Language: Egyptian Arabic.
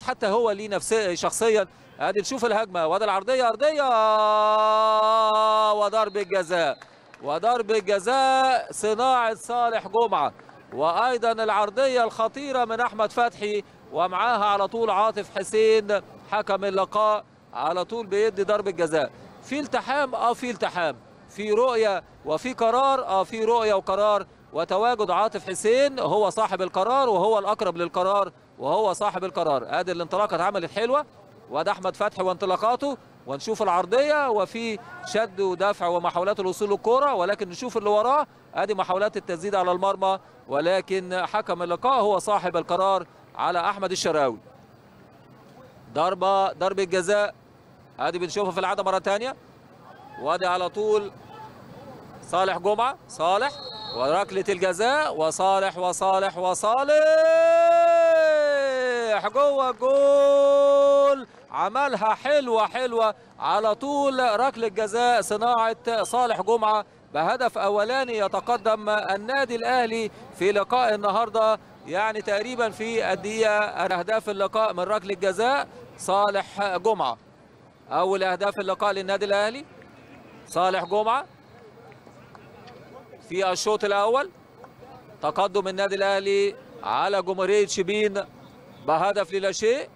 حتى هو ليه نفسه شخصيا. ادي نشوف الهجمة، وادي العرضية، ارضية وضرب الجزاء، وضرب الجزاء صناعة صالح جمعه، وايضا العرضية الخطيرة من احمد فتحي، ومعاها على طول عاطف حسين حكم اللقاء على طول بيدي ضرب الجزاء. في التحام، في التحام، في رؤية وفي قرار، في رؤية وقرار، وتواجد عاطف حسين هو صاحب القرار وهو الاقرب للقرار وهو صاحب القرار. ادي الانطلاقة اتعملت حلوة، وده احمد فتحي وانطلاقاته، ونشوف العرضية وفي شد ودفع ومحاولات الوصول للكرة، ولكن نشوف اللي وراه، ادي محاولات التسديد على المرمى، ولكن حكم اللقاء هو صاحب القرار على احمد الشراوي. ضربه جزاء ادي بنشوفها في العادة مرة ثانية، وادي على طول صالح جمعه، صالح وركله الجزاء، وصالح وصالح وصالح جوه الجول، عملها حلوة حلوة على طول، ركلة جزاء صناعة صالح جمعه بهدف اولاني يتقدم النادي الاهلي في لقاء النهارده، يعني تقريبا في الدقيقة اهداف اللقاء من ركلة جزاء صالح جمعه. اول اهداف اللقاء للنادي الاهلي صالح جمعه في الشوط الاول. تقدم النادي الاهلي على جمهورية شبين بهدف للا شيء.